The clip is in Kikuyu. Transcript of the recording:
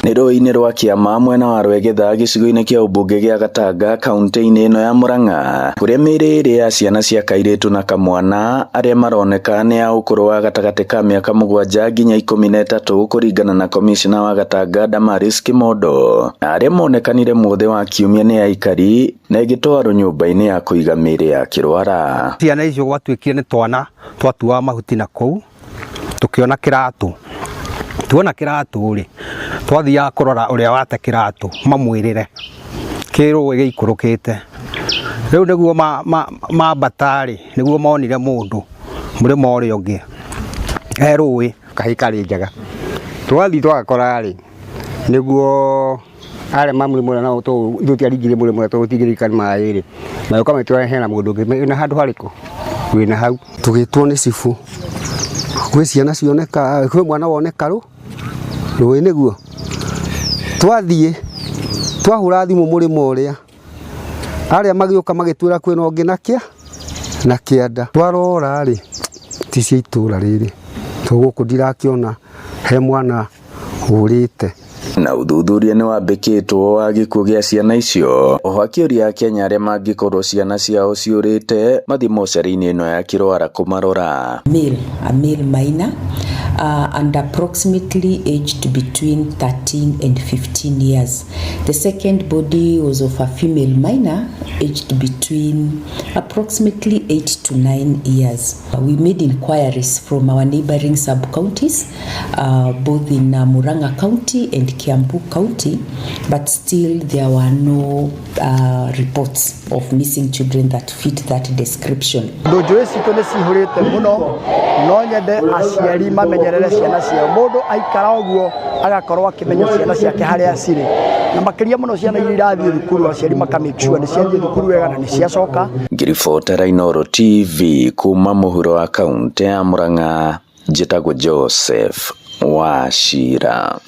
Nĩ rũĩ-inĩ rwa Kĩama mwena wa Rwegetha gĩcigo-inĩ kĩa ũmbunge gĩa Gatanga kaunti-inĩ ĩno ya Murang'a kũrĩa mĩĩrĩ ĩrĩ ya ciana cia kairĩtu na kamwana arĩa maroneka nĩ a ũkũrũ wa gatagatĩ ka mĩaka 7 nginya 13 kũringana na komicona wa Gatanga Damaris Kimondo, na arĩa monekanire mũthĩ wa kiumia nĩ aikari na ĩgĩtwarwo nyũmba-inĩ ya kũiga mĩĩrĩ ya Kĩrwara. Ciana icio gwatuĩkire nĩ twana twatuaga mahuti na kũu tũkĩona kĩratũ, tuona kĩratũ rĩ, twathiaga kũrora ũrĩa wate kĩratũ mamwĩrĩre kĩ rũĩ gĩikũrũkĩte. Rĩu nĩguo mambata rĩ, nĩguo monire mũndũ mũrĩmo ũrĩa ũngĩ he rũĩ. Kahĩĩ karĩ njaga twathiĩ twagakora rĩ, nĩguo arĩa ma mũrĩmo ũrĩa nao ithuĩ tũtiaringire mũrĩmo ũrĩa tondũ tũtingĩringĩka nĩ maĩ rĩ, magĩũka magĩtwĩra hena mũndũ ũngĩ wĩna handũ harĩkũ wĩna hau. Tũgĩtwo nĩ cibũ gwĩ ciana cioneka, kwĩ mwana woneka rũĩ nĩguo twathiĩ twahũra thimũ mũrĩmo ũrĩa, arĩa magĩũka magĩtwĩra kwĩna ũngĩ na kĩanda. Twarora rĩ, ti cia itũra rĩrĩ, tondũ gũkũ ndirakĩona he mwana ũrĩte. Na ũthuthuria nĩ wambĩkĩtwo wa gĩkuũ gĩa ciana icio. Oho akĩũria akenya arĩa mangĩkorwo ciana ciao ciũrĩte mathiĩ mocarĩ-inĩ ĩno ya Kĩrwara kũmarora. Male, a male minor, and approximately aged between 13 and 15 years. The second body was of a female minor aged between approximately 8 to 9 years. We made inquiries from our neighboring sub-counties, both in Murang'a County and Kiambu County, but still there were no reports of missing children that fit that description. Ndũ njũĩ citũ nĩ cihũrĩte mũno, no nyende aciari mamenyerere ciana ciao. Mũndũ aikara ũguo agakorwo akĩmenya ciana ciake harĩa cirĩ, na makĩria mũno ciana iria irathiĩ thukuru, aciari maka make sure nĩ ciathiĩ thukuru wega na nĩ ciacoka. Ngĩribotera Inooro TV kuma mũhuro wa kaũntĩ ya Murang'a, njĩtagwo Joseph Wachira.